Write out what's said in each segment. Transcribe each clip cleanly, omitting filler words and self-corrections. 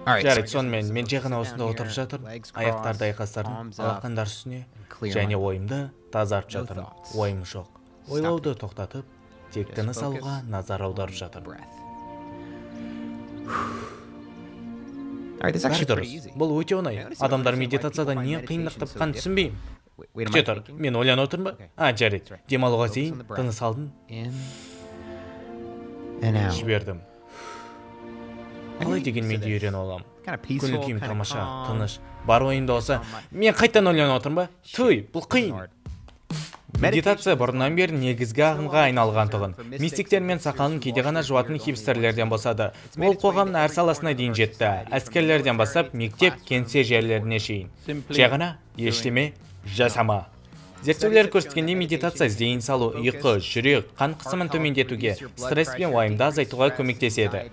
Жарайды, сонымен мен жай ғана осында отырып жатырмын, аяқтарды айқастырдым, алақандар үстіне, және ойымды тазартып жатырмын. Ойым жоқ. Ойлауды тоқтатып, тек тыныс алуға назар аударып жатырмын. Бәрі дұрыс. Бұл өте оңай. Адамдар медитацияда не қиындық тапқанын түсінбеймін. Күте тұр, мен ойланып отырмын ба? А, жарайды. Демалуға зейін, тыныс алдым. Жібердім. Қалай дегенмен де үйрене аламын. Көңіл күйім тамаша, тыныш. Бар ойымда болса, мен қайтадан ойланып отырмын ба? Түй, бұл қиын. Медитация бұрыннан бері негізгі ағымға айналған тұғын. Мистиктер мен сақалын кейде ғана жуатын хипстерлерден босады. Ол қоғамның әр саласына дейін жетті. Әскерлерден бастап мектеп, кеңсе жерлеріне шейін. Жай ғана ештеме жасама. Зерттеулер көрсеткендей, медитация зейін салу, ұйқы, жүрек, қан қысымын төмендетуге, стресс пен уайымды азайтуға көмектеседі.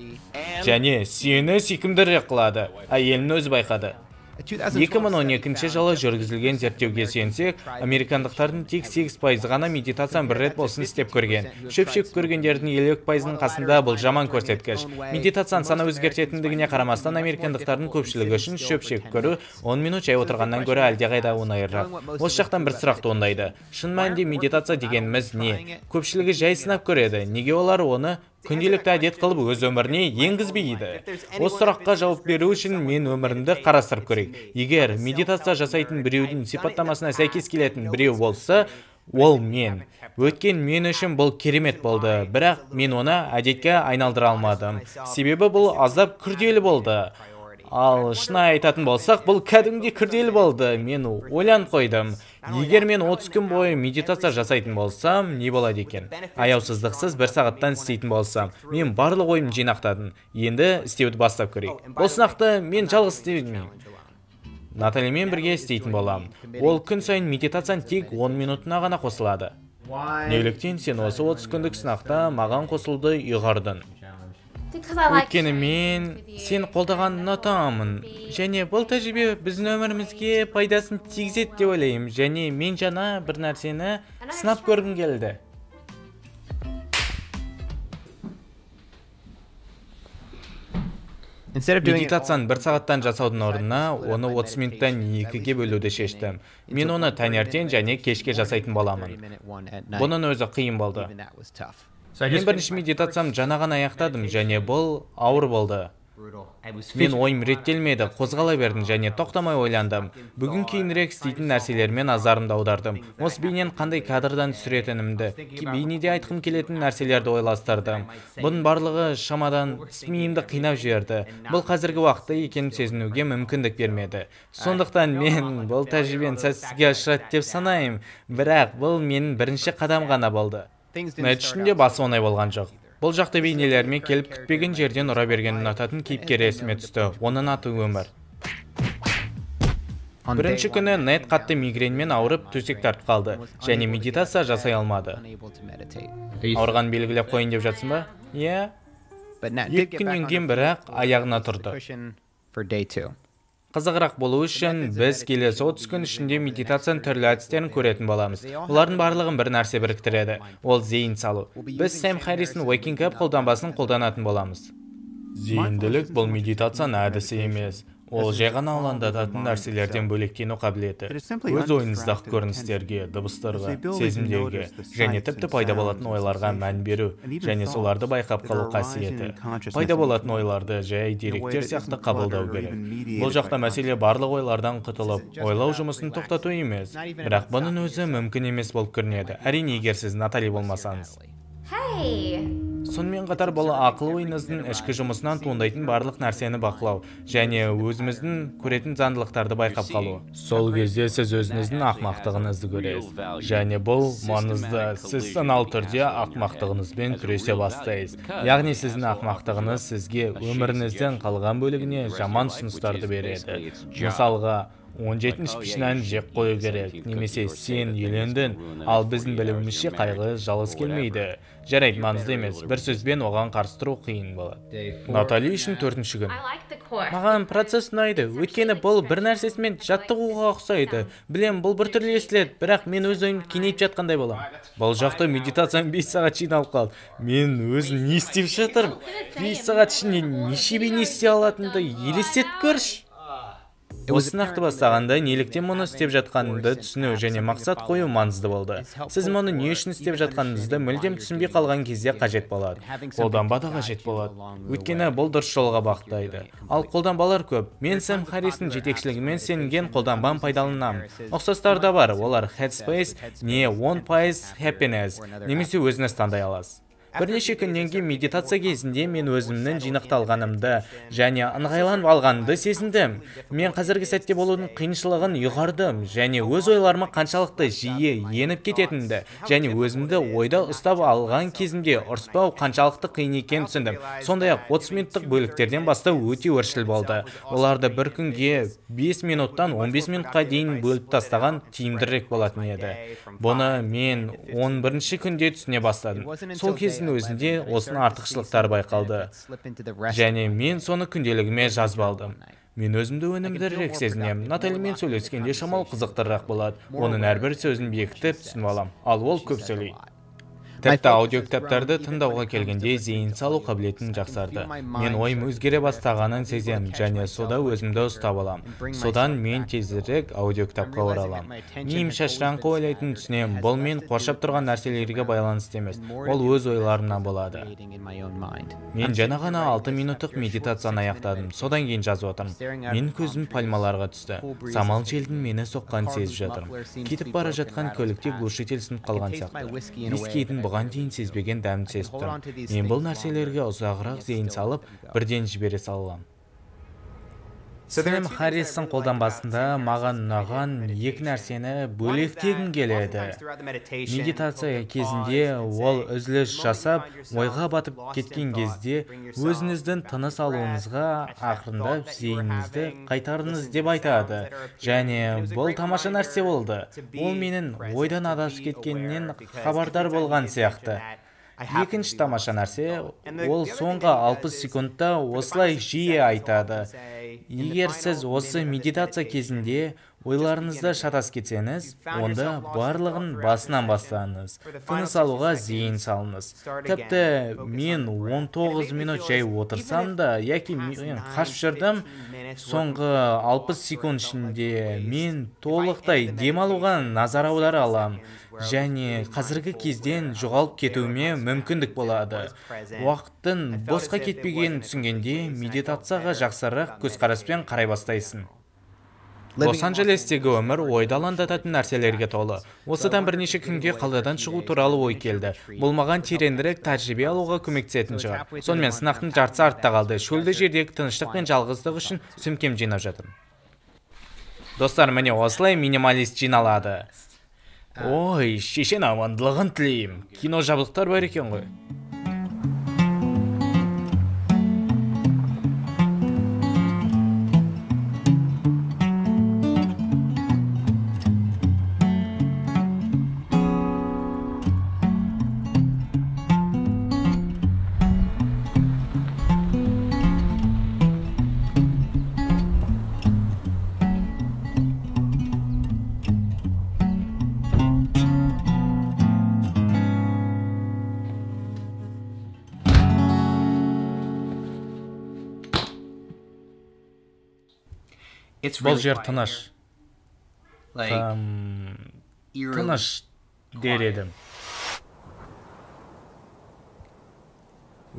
Және сені сүйкімдірек қылады. Әйелінің өзі байқады. 2012 жылы жүргізілген зерттеуге сүйенсек, американдықтардың тек 8% ғана медитацияны бір рет болсын істеп көрген. Шөп шегіп көргендердің 52%-ның қасында бұл жаман көрсеткіш. Медитацияны сана өзгертетіндігіне қарамастан, американдықтардың көпшілігі үшін шөп шегіп көру 10 минут жай отырғаннан гөрі әлдеқайда оңайырақ. Осы жақтан бір сұрақ туындайды. Шын мәнінде медитация дегеніміз не? Көпшілігі жай сынап көреді. Неге олар оны күнделікті әдет қылып өз өміріне енгізбейді? Осы сұраққа жауап беру үшін мен өмірімді қарастырып көрейік. Егер медитация жасайтын біреудің сипаттамасына сәйкес келетін біреу болса, ол мен. Өткен мен үшін бұл керемет болды, бірақ мен оны әдетке айналдыра алмадым. Себебі бұл аздап күрделі болды. Ал шынайы айтатын болсақ, бұл кәдімгідей күрделі болды. Мен ойланып қойдым. Егер мен 30 күн бойы медитация жасайтын болсам, не болады екен? Аяусыздықсыз бір сағаттан істейтін болсам, мен барлық ойымды жинақтадым. Енді істеуді бастап көрейік. Бұл сынақты мен жалғыз істемеймін. Наталимен бірге істейтін боламын. Ол күн сайын медитацияның тек 10 минутына ғана қосылады. Неліктен сен осы 30 күндік сынақта маған қосылуды ұйғардың? Өйткені мен сен қолдағанды ұнатамын. Және бұл тәжірибе біздің өмірімізге пайдасын тигізеді деп ойлаймын. Және мен жаңа бір нәрсені сынап көргім келді. Медитацияны бір сағаттан жасаудың орнына оны 30 минуттан 2-ге бөлуді шештім. Мен оны таңертең және кешке жасайтын боламын. Бұның өзі қиын болды. Мен бірінші медитациям жаңа ғана аяқтадым, және бұл ауыр болды. Мен ойым реттелмеді, қозғала бердім және тоқтамай ойландым. Бүгін кейінірек істейтін нәрселермен назарымды аудардым. Осы бейнені қандай кадрдан түсіретінімді, бейнеде айтқым келетін нәрселерді ойластырдым. Бұның барлығы шамадан тыс миымды қинап жіберді. Бұл қазіргі уақытта екенін сезінуге мүмкіндік бермеді. Сондықтан мен бұл тәжірибені сәтсізге ұшырады деп санаймын. Бірақ бұл менің бірінші қадам ғана болды. Нәт үшін де басы оңай болған жоқ. Бұл жақты бейнелеріме келіп күтпеген жерден ұра берген ұнататын кейіпкер есіме түсті. Оның аты Өмір. Бірінші күні Нед қатты мигренмен ауырып төсек тартып қалды және медитация жасай алмады. Ауырғанын белгілеп қояйын деп жатсың ба? Иә. 2 күннен кейін бірақ аяғына тұрды. Қызығырақ болу үшін біз келесі 30 күн ішінде медитацияның түрлі әдістерін көретін боламыз. Олардың барлығын бір нәрсе біріктіреді. Ол зейін салу. Біз Сэм Харристің Waking Up қолданбасын қолданатын боламыз. Зейінділік бұл медитацияның әдісі емес. Ол жай ғана алаңдататын нәрселерден бөлектену қабілеті. Өз ойыңыздағы көріністерге, дыбыстарға, сезімдерге және тіпті пайда болатын ойларға мән беру және соларды байқап қалу қасиеті. Пайда болатын ойларды жай деректер сияқты қабылдау керек. Бұл жақта мәселе барлық ойлардан құтылып, ойлау жұмысын тоқтату емес. Бірақ бұның өзі мүмкін емес болып көрінеді. Әрине, егер сіз Натали болмасаңыз. Сонымен қатар бұл ақыл ойыңыздың ішкі жұмысынан туындайтын барлық нәрсені бақылау және өзіміздің көретін заңдылықтарды байқап қалу. Сол кезде сіз өзіңіздің ақмақтығыңызды көресіз. Және бұл маңызды. Сіз саналы түрде ақмақтығыңызбен күресе бастайсыз. Яғни сіздің ақмақтығыңыз сізге өміріңіздің қалған бөлігіне жаман ұсыныстарды береді. Мысалға, 17-ші пішінен жеп қою керек, немесе сен үйлендің, ал біздің білуімізше қайғы жалғыз келмейді. Жарайды, маңызды емес, бір сөзбен оған қарсы тұру қиын болады. Натали үшін 4-ші күн. Маған процесс ұнайды, өйткені бұл бір нәрсесімен жаттығуға ұқсайды. Білем, бұл біртүрлі естіледі, бірақ мен өз ойым кеңейіп жатқандай боламын. Бұл жақта медитациям 5 сағат жиналып қалды. Мен өзім не істеп жатырмын? 5 сағат ішінде неше бейне істей алатынымды елестетіп көрші. Осы сынақты бастағанда неліктен мұны істеп жатқанымды түсіну және мақсат қою маңызды болды. Сіз мұны не үшін істеп жатқаныңызды мүлдем түсінбей қалған кезде қажет болады. Қолданба да қажет болады. Өйткені бұл дұрыс жолға бағыттайды. Ал қолданбалар көп. Мен Сэм Харристің жетекшілігімен сенген қолданбаны пайдаланамын. Ұқсастар да бар. Олар Headspace, не 10% Happiness, немесе өзіңіз таңдай аласыз. Бірнеше күннен кейін медитация кезінде мен өзімнің жинақталғанымды және ыңғайланып алғанымды сезіндім. Мен қазіргі сәтте болудың қиыншылығын ұйғардым және өз ойларыма қаншалықты жиі еніп кететінімді және өзімді ойда ұстап алған кезімде ұрыспау қаншалықты қиын екенін түсіндім. Сондай-ақ 30 минуттық бөліктерден бастау өте өршіл болды. Оларды бір күнге 5 минуттан 15 минутқа дейін бөліп тастаған тиімдірек болатын еді. Бұны мен 11-ші күнде түсіне бастадым. Сол кездің өзінде осының артықшылықтары байқалды. Және мен соны күнделігіме жазып алдым. Мен өзімді өнімдірек сезінемін. Наталимен сөйлескенде шамалы қызықтырақ болады. Оның әрбір сөзін бекітіп түсініп алам. Ал ол көп сөйлейді. Тіпті аудиокітаптарды тыңдауға келгенде зейін салу қабілетім жақсарды. Мен ойым өзгере бастағанын сеземін және сода өзімді ұстап алам. Содан мен тезірек аудиокітапқа оралам. Миым шашыраңқы ойлайтынын түсінемін. Бұл мен қоршап тұрған нәрселерге байланысты емес. Ол өз ойларымнан болады. Мен жаңа ғана 6 минуттық медитацияны аяқтадым. Содан кейін жазып отырмын. Менің көзім пальмаларға түсті. Самал желдің мені соққанын сезіп жатырмын. Кетіп бара жатқан көлікте глушитель сынып қалған сияқты. Вискидің бұған дейін сезбеген дәмін сезіп тұрмын. Мен бұл нәрселерге ұзағырақ зейін салып, бірден жібере саламын. Сэм Харристің қолданбасында маған ұнаған екі нәрсені бөлектегім келеді. Медитация кезінде ол үзіліс жасап, ойға батып кеткен кезде өзіңіздің тыныс алуыңызға ақырындап зейініңізді қайтарыңыз деп айтады. Және бұл тамаша нәрсе болды. Ол менің ойдан адасып кеткенінен хабардар болған сияқты. Екінші тамаша нәрсе, ол соңғы 60 секундта осылай жиі айтады. Егер сіз осы медитация кезінде ойларыңызда шатасып кетсеңіз, онда барлығын басынан бастаңыз. Тыныс алуға зейін салыңыз. Тіпті мен 19 минут жай отырсам да, яки мен қашып жүрдім, соңғы 60 секунд ішінде мен толықтай дем алуға назар аудара аламын. Және қазіргі кезден жоғалып кетуіме мүмкіндік болады. Уақыттың босқа кетпегенін түсінгенде медитацияға жақсырақ көзқараспен қарай бастайсың. Лос-Анджелестегі өмір ойды алаңдататын нәрселерге толы. Осыдан бірнеше күнге қаладан шығу туралы ой келді. Бұл маған тереңірек тәжірибе алуға көмектесетін шығар. Сонымен сынақтың жартысы артта қалды. Шөлді жердегі тыныштық пен жалғыздық үшін сөмкем жинап жатырмын. Достар, міне осылай минималист жиналады. Ой, шешен амандылығын тілеймін. Кино жабдықтар бар екен ғой. Бұл жер тыныш. Тыныш дер едім.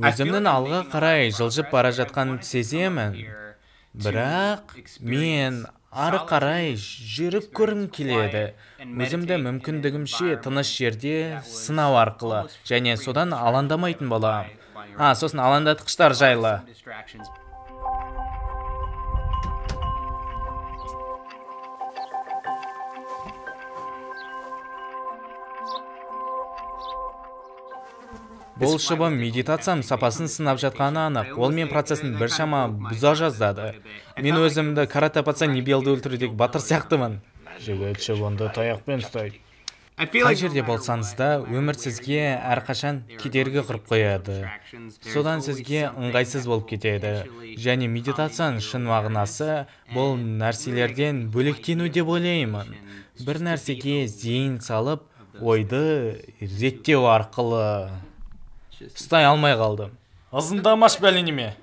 Өзімнің алға қарай жылжып бара жатқанымды сеземін. Бірақ мен ары қарай жүріп көргім келеді. Өзімді мүмкіндігімше тыныш жерде сынау арқылы және содан алаңдамайтын боламын. Сосын алаңдатқыштар жайлы. Бұл шыбын медитациям сапасын сынап жатқаны анық. Ол мен процесін біршама бұза жаздады. Мен өзімді карате пацан Небелді өлтірудегі батыр сияқтымын. Жігіт шыбынды таяқпен ұстайды. Қай жерде болсаңыз да, өмір сізге әрқашан кедергі құрып қояды. Содан сізге ыңғайсыз болып кетеді. Және медитацияның шын мағынасы бұл нәрселерден бөлектену деп ойлаймын. Бір нәрсеге зейін салып, ойды реттеу арқылы. Ұстай алмай қалдым. Ызыңдамаш бәленеме.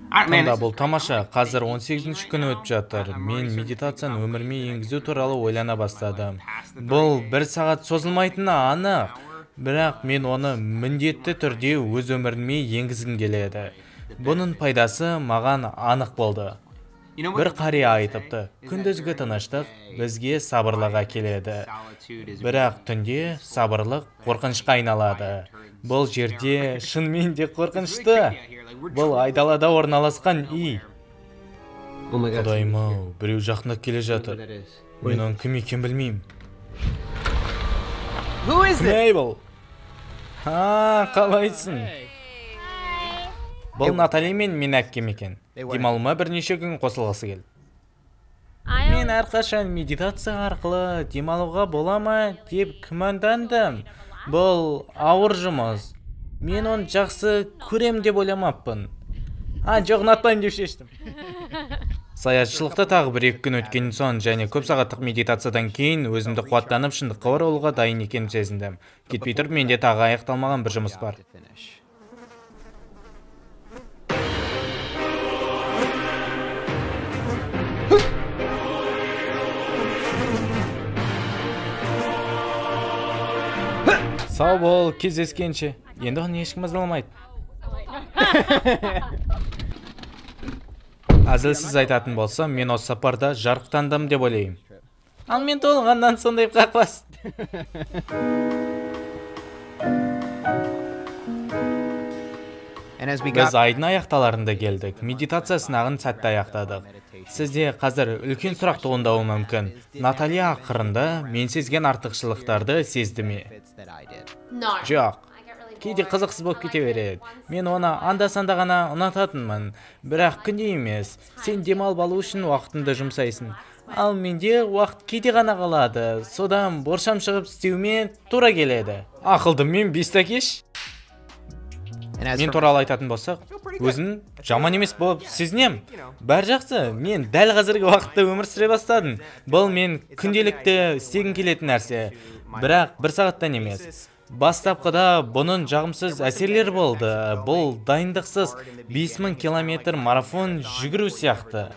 Тыңда, бұл тамаша. Қазір 18-ші күн өтіп жатыр. Мен медитацияны өміріме енгізу туралы ойлана бастадым. Бұл бір сағат созылмайтыны анық. Бірақ мен оны міндетті түрде өз өміріме енгізгім келеді. Бұның пайдасы маған анық болды. Бір қария айтыпты, күндізгі тыныштық бізге сабырлыға келеді. Бірақ түнде сабырлық қорқынышқа айналады. Бұл жерде шынымен де қорқынышты. Бұл айдалада орналасқан үй. Құдайым-ау, біреу жақындап келе жатыр. Мен оның кім екенін білмеймін. Кім ей бұл? Қалайсың? Бұл Натали мен мен әпкем екен. Демалуыма бірнеше күн қосылғысы келді. Мен әрқашан медитация арқылы демалуға бола ма деп күмәндандым. Бұл ауыр жұмыс. Мен оны жақсы көрем деп ойламаппын. Жоқ, ұнатпаймын деп шештім. Саятшылықта тағы бір-екі күн өткен соң және көп сағаттық медитациядан кейін өзімді қуаттанып шындыққа оралуға дайын екенімді сезіндім. Кетпей тұрып менде тағы аяқталмаған бір жұмыс бар. Сау бол, кездескенше. Енді оны ешкім мазаламайды. Әзілсіз айтатын болсам, мен осы сапарда жарықтандым деп ойлаймын. Ал мен толғаннан сондай қақпас. Біз айдың аяқталарында келдік. Медитация сынағын сәтті аяқтадық. Сізде қазір үлкен сұрақ туындауы мүмкін. Наталья ақырында мен сезген артықшылықтарды сезді ме? Жоқ. Кейде қызықсыз болып кете береді. Мен оны анда-санда ғана ұнататынмын. Бірақ күнде емес. Сен демалып алу үшін уақытыңды жұмсайсың. Ал менде уақыт кейде ғана қалады. Содан боршам шығып істеуіме тура келеді. Ақылды мен бес такеш. Мен туралы айтатын болсақ, өзім жаман емес болып сезінем. Бәрі жақсы, мен дәл қазіргі уақытта өмір сүре бастадым. Бұл мен күнделікті істегім келетін нәрсе. Бірақ бір сағаттан емес. Бастапқыда бұның жағымсыз әсерлері болды. Бұл дайындықсыз 5000 километр марафон жүгіру сияқты.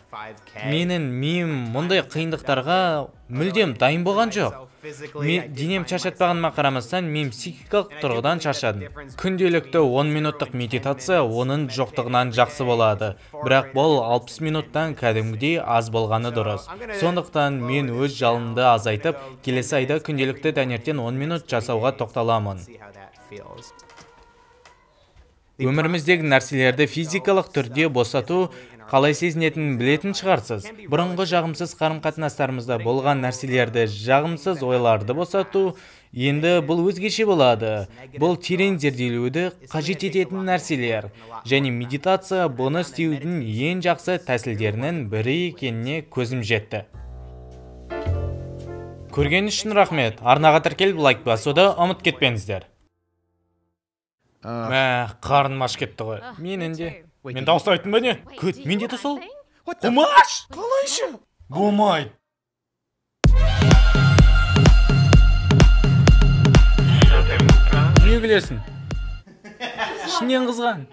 Менің миым мұндай қиындықтарға мүлдем дайын болған жоқ. Денем шаршатпағаныма қарамастан, мен психикалық тұрғыдан шаршадым. Күнделікті 10 минуттық медитация оның жоқтығынан жақсы болады. Бірақ бұл 60 минуттан кәдімгідей аз болғаны дұрыс. Сондықтан мен өз жалынымды азайтып, келесі айда күнделікті таңертең 10 минут жасауға тоқталамын. Өміріміздегі нәрселерді физикалық түрде босату қалай сезінетінін білетін шығарсыз. Бұрынғы жағымсыз қарым-қатынастарымызда болған нәрселерді, жағымсыз ойларды босату, енді бұл өзгеше болады. Бұл терең зерделеуді қажет ететін нәрселер. Және медитация бұны істеудің ең жақсы тәсілдерінің бірі екеніне көзім жетті. Көрген үшін рахмет. Арнаға тіркеліп лайк басуды ұмыт кетпеңіздер. Қарным аш кетті ғой. Менің де. Мен дауысты айттым ба не? Күт, менде де сол. Құмаш! Қалайша? Болмайды. Не күлесің? Ішінен қызған.